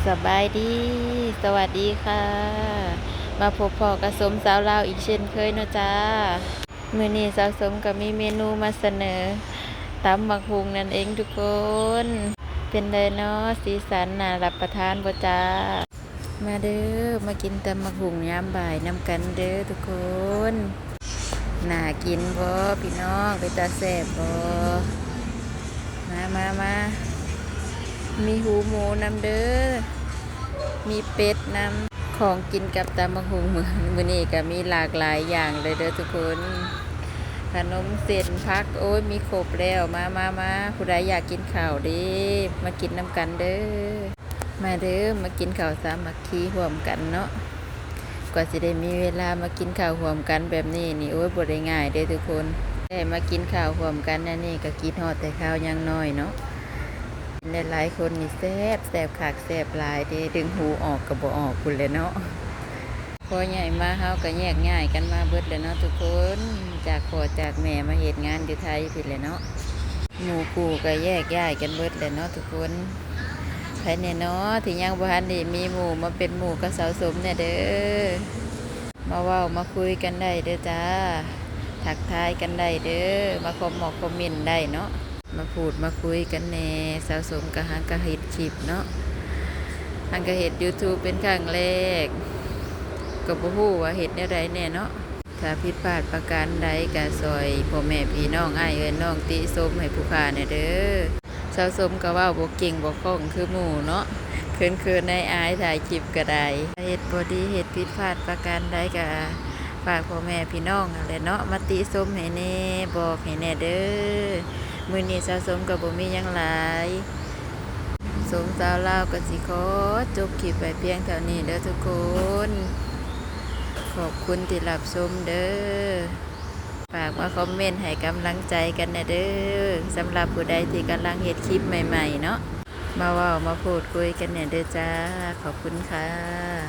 ສະບາຍດີ ສະຫວັດດີຄ່ະ ມາພົບພໍ້ກັບສົມສາວລາວອີກເຊັ່ນເຄີຍເນາະຈ້າ. ມື້ນີ້ສາວສົມກໍມີເມນູມາສະເໜີ ຕຳໝາກຫຸ່ງນັ້ນເອງທຸກຄົນ. ເປັນໃດເນາະ ສີສັນໜ້າຮັບປະທານບໍ່ຈ້າ? ມາເດີ ມາກິນຕຳໝາກຫຸ່ງຍາມບ່າຍນຳກັນເດີທຸກຄົນ. ໜ້າກິນບໍ່ພີ່ນ້ອງ? ເປັນຕາແຊບບໍ່? ມາ ມາ ມາ ມີຫູໝູນຳເດີ ມີເປັດນຳ. ຂອງກິນກັບຕຳໝາກຫຸ່ງ ມື້ ມື້ນີ້ກໍມີຫຼາກຫຼາຍຢ່າງເລີຍເດີທຸກຄົນ. ຂະໜົມເສັ້ນ ຜັກ ໂອ້ຍ ມີຄົບແລ້ວ. ມາ ມາ ມາ ຜູ້ໃດຢາກກິນເຂົ້າເດ ມາກິນນຳກັນເດີ. ມາເດີ ມາກິນເຂົ້າສາມັກຄີຮ່ວມກັນເນາະ. ກວ່າຊິໄດ້ມີເວລາມາກິນເຂົ້າຮ່ວມກັນແບບນີ້ນີ້ ໂອ້ຍ ບໍ່ໄດ້ງ່າຍເດ້ທຸກຄົນ. ໄດ້ມາກິນເຂົ້າຮ່ວມກັນແນວນີ້ກໍຄິດຮອດແຕ່ຄາວຍັງນ້ອຍເນາະ. ເຫັນຫຼາຍໆຄົນນີ້ແຊບ ແຊບຄັກແຊບຫຼາຍເດ້ ດຶງຫູອອກກໍບໍ່ອອກພຸ້ນແຫຼະເນາະ. ພໍໃຫຍ່ມາເຮົາກໍແຍກຍ້າຍກັນມາເບິດແຫຼະເນາະທຸກຄົນ ຈາກພໍ່ຈາກແມ່ມາເຮັດງານຢູ່ໄທພີ້ແຫຼະເນາະ. ໝູ່ຄູ່ກໍແຍກຍ້າຍກັນເບິດແຫຼະເນາະທຸກຄົນ. ໃຜແດ່ເນາະທີ່ຍັງບໍ່ທັນໄດ້ມີໝູ່ມາເປັນໝູ່ກັບສາວສົມແດ່ເດີ ມາເວົ້າມາຄຸຍກັນໄດ້ເດີຈ້າ ທັກທາຍກັນໄດ້ເດີ ມາຄອມເມັນຄອມເມັນໄດ້ເນາະ. ມາພູດມາຄຸຍກັນແດ່ ສາວສົມກະຫັງກະເຮັດຄລິບເນາະ ຫັງກະເຮັດຢູທູບເປັນຄັ້ງແລກ ກໍບໍ່ຮູ້ວ່າເຮັດແນວໃດແດ່ເນາະ. ຖ້າຜິດພາດປະການໃດກະຊ່ອຍພໍ່ແມ່ພີ່ນ້ອງ ອ້າຍເອື້ອຍນ້ອງຕິຊົມໃຫ້ຜູ້ຂ້າແດ່ເດີ. ສາວສົມກະເວົ້າບໍ່ເກັ່ງບໍ່ຄ່ອງຄືໝູ່ເນາະ ເຂີນໆ ອາຍໆ ຖ່າຍຄລິບກະໄດ້. ເຮັດບໍ່ດີເຮັດຜິດພາດປະການໃດກະຝາກພໍ່ແມ່ພີ່ນ້ອງຫັ້ນແຫຼະເນາະ ມາຕິຊົມໃຫ້ແດ່ ບອກໃຫ້ແດ່ເດີ. ມື້ນີ້ສາວສົມກໍບໍ່ມີຫຍັງຫຼາຍ ສົມສາວລາວກໍຊິຂໍຈົບຄລິບໄວ້ພຽງເທົ່ານີ້ເດີທຸກຄົນ. ຂອບຄຸນທີ່ຮັບຊົມເດີ. ຝາກມາຄອມເມັນໃຫ້ກຳລັງໃຈກັນແດ່ເດີ ສຳລັບຜູ້ໃດທີ່ກຳລັງເຮັດຄລິບໃໝ່ໆເນາະ ມາເວົ້າມາພູດຄຸຍກັນແດ່ເດີຈ້າ. ຂອບຄຸນຄ່ະ.